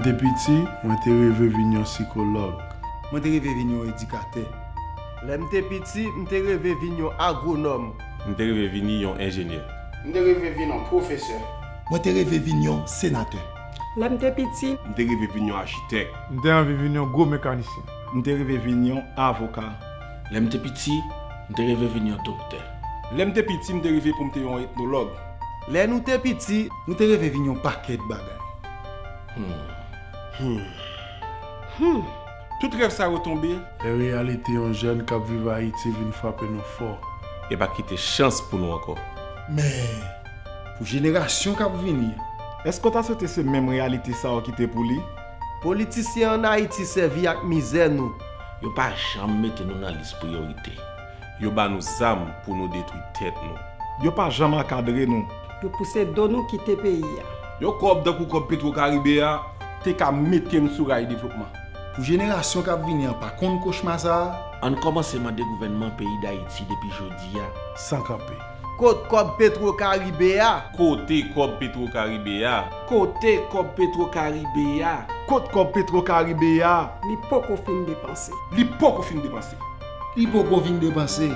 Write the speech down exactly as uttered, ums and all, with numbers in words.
M te piti, mwen te reve vin yon sikològ. Mwen te reve vin yon edikatè. Lè m te piti, m te reve vin yon agwonòm. M te reve vini yon enjenyè. M te reve vin yon pwofesè. Mwen te reve vin yon senatè. Lè m te piti. M te reve vin yon achitèk. M te anvi vin yon gwo mekanisyen. M te reve vin yon avoka. Lè m te piti, m te reve vin yon doktè. Lè m te piti, m te reve pou m te yon etnològ. Lè nou te piti, nou te reve vin yon pakèt bagay. Hmm. Hmm. Tout rèv sa yo tonbe. Lè reyalite yon jèn k ap viv Ayiti vin frape nou fò. E pa kite chans pou nou ankò. Men, pou jenerasyon k ap vini an. Èske w ta swete se menm reyalite sa yo ki te pou li? Politisyen ann Ayiti sèvi ak mizè nou. Yo pa janm mete nou nan lis priyorite. Yo ba nou zam pou nou detwi tèt nou. Yo pa janm ankadre nou. Yo pouse do nou kite peyi a. Yon kòb tankou kòb Petwo Karibe a te ka mete n sou ray devlopman. Pou jenerasyon k ap vini an pa konn kochma sa a. Ann kòmanse mande gouvènman peyi Dayiti depi jodi a san kanpe. Kot kòb Petwo Karibe a? Kote kòb Petwo Karibe a? Kote kòb Petwo Karibe a? Kot kòb Petwo Karibe a? Li poko fin depanse. Li poko fin depanse. Li poko fin depanse.